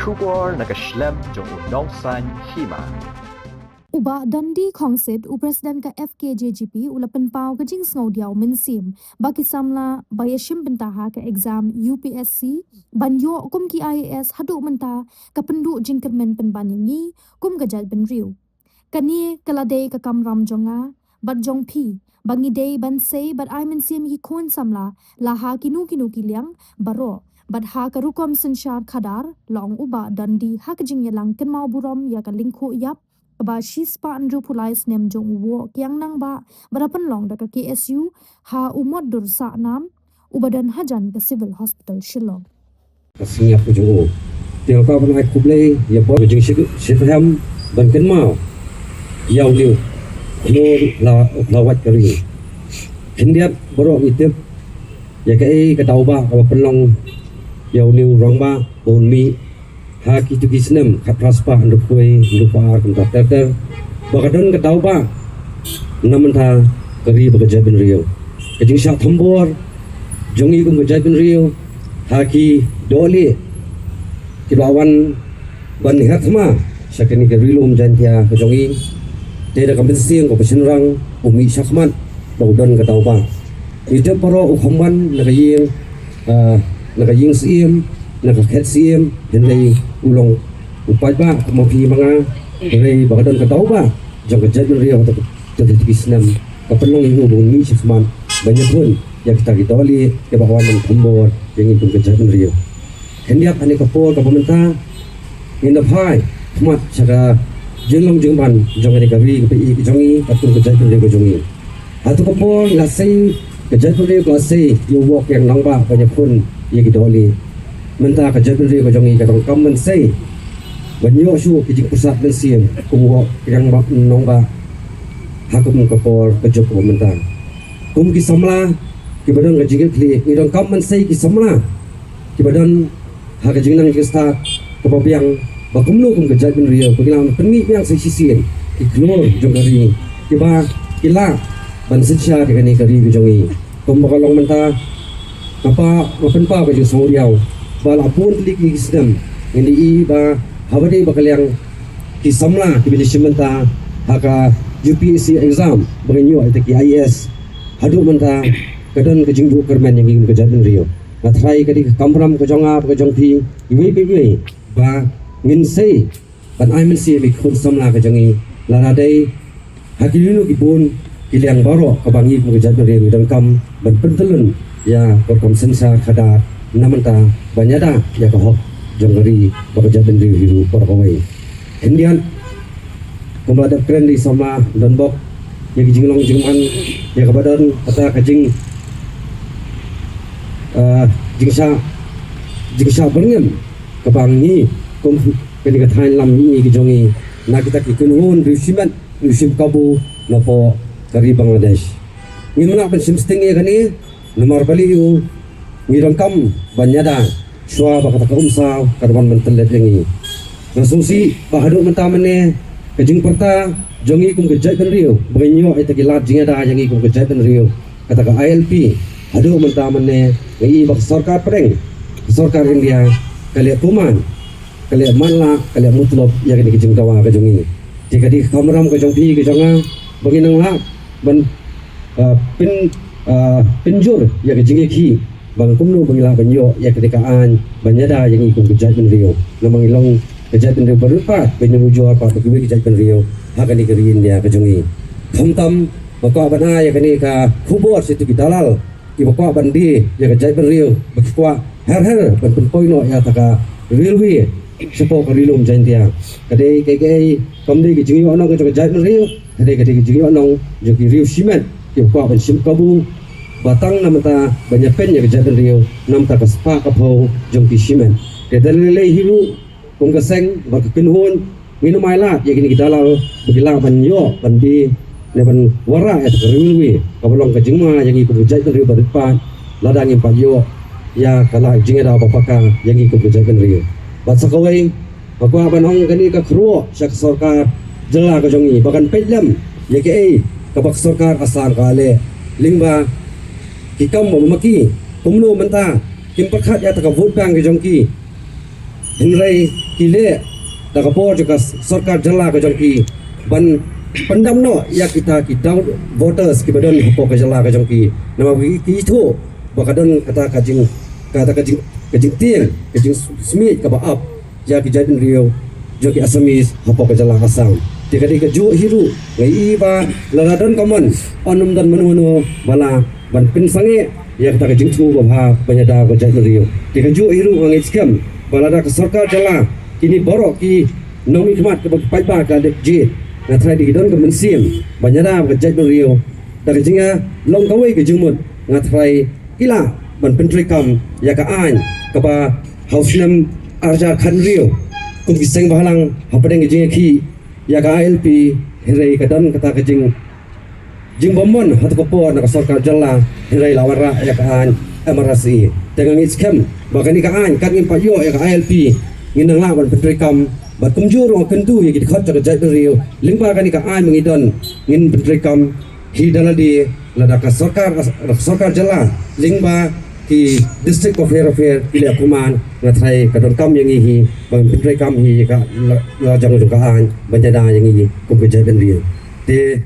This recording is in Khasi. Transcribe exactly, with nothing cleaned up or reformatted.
Khubor na ka shlem jong u Nongsaiñ Hima. U Bah Dundee Khongsit, u President ka F K J G P, u la pynpaw ka jingsngewdiaw mynsiem ba ki samla ba ïashim bynta ha ka exam U P S C ban ïoh kum ki I A S haduh mynta ka pynduh jingkyrmen pynban ïa ngi kum ka jaitbynriew. Kane ka la dei ka kamram jong nga bad jong phi ba ngi dei ban sei bad ai mynsiem ïa ki khun samla la ha kino kino ki liang baroh. Bad ha ka rukom synshar khadar, la ong u Bah Dundee ha ka jingïalang kynmaw burom ïa ka lyngkhuh ïap kaba shispah hynriewphew lai snem jong u Woh Kiang Nangbah ba la pynlong da ka K S U ha u Motdur Sahnam uba don hajan ka Civil Hospital Shillong. Ka sngap ka jong u. Te nga kwah ban ai khublei ïa bor ka jingshitrhem ban kynmaw ïa une u khlawait ka ri. Khyndiat baroh ngi tip ïa kaei ka daw ba kaba pynlong ïa une u rangbah ba un mih ha kito ki snem khatphra spah hynriewphew hynriewphew ar kumta ter ter ba ka don ka daw ba na mynta ka ri bad ka jaitbynriew. Ka jingshah thombor jong ngi kum ka jaitbynriew ha ki dohlieh kiba wan ban her thma sha kane ka Ri Lum Jaiñtia ka jong ngi. Te da ka mynsiem kaba shynrang u mih shakhmat ba u don ka daw ba. Ngi tip baroh u kham wan na ka ïing, ah, na ka ïing syiem, na ka khet syiem, hynrei u long u paidbah kumba phi ma nga, hynrei ba ka don ka daw ba jong ka jaitbynriew ha kito ki snem ka pynlong ïa u ba un mih shakhmat ban ïakhun ïa kita ki dohlieh kiba wan ban thombor ïa ngi kum ka jaitbynriew. Khyndiat ha kane ka por kaba mynta ngin da phai khmat sha ka jinglong jingman jong kane ka ri kaba ïeit ka jong ngi bad kum ka jaitbynriew ka jong ngi. Hato ka por ngi la sei, ka jaitbynriew ka la sei ïa u Woh Kiang Nangbah ban ïakhun ïa ki dohlieh. Mynta ka jaitbynriew ka jong ngi ka donkam ban sei ban ïoh shuh ki jingpyrsad mynsiem kum u Woh Kiang Nangbah ha kum ka por ka juk kaba mynta. Kum ki samla kiba don ka jingkitkhlieh, ngi donkam ban sei ki samla kiba don ha ka jingnang jingstad kaba biang ba kumno kum ka jaitbynriew ba ngi lah ban pynmih biang sa shisien ki khlur jong ka ri kiba ki lah ban synshar ïa kane ka ri ka jong ngi. Kumba ka long mynta nga pynpaw ka jingsngewdiaw ba la bun tylli ki snem ngin ïohi ba haba dei ba ka liang ki samla kiba ïashim bynta ha ka U P S C exam ba ngin ïoh ïa kita ki I A S. Haduh mynta ka don ka jingduh kyrmen ïa ngi kum ka jaitbynriew. Nga tharai ka dei ka kamram ka jong nga bad ka jong phi iwei pa iwei ba ngin sei ban ai mynsiem ïa ki khun samla ka jong ngi lada dei ha kino kino ki bun ki liang baroh kaba ngi kum ka jaitbynriew ngi donkam ban pyntyllun ïa ka rukom synshar khadar na mynta ban ïada ïa ka hok jong ka ri bad ka jaitbynriew hi ruh baroh kawei. Khyndiat kumba la dep kren da i samla donbok ïa ki jinglong jingman ïa kaba don kata ka jing, ah, jingshah, jingshah byrngem kaba ngi kum kane ka thaiñ lam ngi ki jong ngi na kita ki kynhun riewshimet riewshimkabu napoh ka ri Bangladesh. Ngim lah ban shim sting ïa kane namar balei u ngi donkam ban ïada shuwa ba kata ka umsaw ka wan ban tyllet ïa ngi. Nga sngewsih ba haduh mynta mynne ka jingpyrta jong ngi kum ka jaitbynriew ba ngin ïoh ïa kita ki lad jingïada ïa ngi kum ka jaitbynriew kata ka I L P haduh mynta mynne nga i ba ka sorkar pdeng, ka sorkar India ka leh pynman, ka leh matlah, ka leh mutlop ïa kane ka jingdawa ka jong ngi. Te ka dei ka kamram ka jong phi ka jong nga ba ngin nang lah ban, ah, pyn, ah, pynjur ïa ka jingïakhih ba kumno ba ngi lah ban ïoh ïa kane ka aiñ ban ïada ïa ngi kum ka jaitbynriew. Namar ngi long ka jaitbynriew ba rit paid ba ngin ujor paid bad kiwei ki jaitbynriew ha kane ka ri India ka jong ngi. Khamtam nga kwah ban ai ïa kane ka khubor sha kito ki dalal kiba kwah ban die ïa ka jaitbynriew ba ki kwah her her ban pynpoi noh ïa kata ka railway shapoh ka Ri Lum Jaiñtia. Ka dei kaei kaei kam dei ka jingïohnong ka jong ka jaitbynriew, ka dei ka dei ka jingïohnong jong ki riewshimet kiba kwah ban shim kabu ba tang na mynta ban ïapyn ïa ka jaitbynriew na mynta ka spah ka phew jong ki shimet. Te da lei lei hi ruh kum ka seng bad ka kynhun ngin ym ailad ïa kine ki dalal ba ki lah ban ïoh ban die ne ban wanrah ïa ka railway kaba long ka jingma ïa ngi kum ka jaitbynriew ba rit paid lada ngim pat ïoh ïa ka lad jingïada ba paka ïa ngi kum ka jaitbynriew. Bad sa kawei nga kwah ban ong kane ka khruh sha ka sorkar jylla ka jong ngi ba kan peit lem ïa kaei kaba ka sorkar Assam ka leh lyngba ki kam ba ma ki kumno mynta kim pyrkhat ïa kata ka vote bank ka jong ki. Hynrei ki leh da ka bor jong ka sorkar jylla ka jong ki ban pyndam noh ïa kita ki daw voters kiba don hapoh ka jylla ka jong ki. Namar ki, ki ithuh ba ka don kata ka jing, kata ka jing, ka jingtieng, ka jingsmit kaba ap ïa ki jaitbynriew jong ki Assamese hapoh ka jylla Assam. Te ka dei kajuh hi ruh nga i ba lada don ka mon, yn ym don mano mano ba lah ban pynsangeh ïa kata ka jingthmu babha ban ïada ka jaitbynriew. Te kajuh hi ruh nga ngeit skhem ba lada ka sorkar jylla, kine baroh ki nongmihkhmat kaba ki paidbah ka dep jied, nga tharai dei ki don ka mynsiem ban ïada ka jaitbynriew. Da ka jingïalong kawei ka jingmut, nga tharai ki lah ban pyntreikam ïa ka aiñ kaba ha u snem arhajar khathynriew, kum ki seng bhalang hapdeng ka jingïakhih ïa ka I L P, hynrei ka don kata ka jing, jingbym mon ha kata ka por na ka sorkar jylla, hynrei la wanrah ïa ka aiñ M R S E. Te nga ngeit skhem ba kane ka aiñ, kat ngim pat ïoh ïa ka I L P, ngin nang lah ban pyntreikam. Bad kumjuh ruh nga kyntu ïa ki dkhot jong ka jaitbynriew, lyngba kane ka aiñ ba ngi don, ngin pyntreikam hi da lade lada ka sorkar, sorkar jylla lyngba ki district bapher bapher ki leh kumne, nga tharai ka donkam ïa ngi hi ban pyntreikam hi ïa ka la, lajong jong ka aiñ ban ïada ïa ngi kum ka jaitbynriew. Te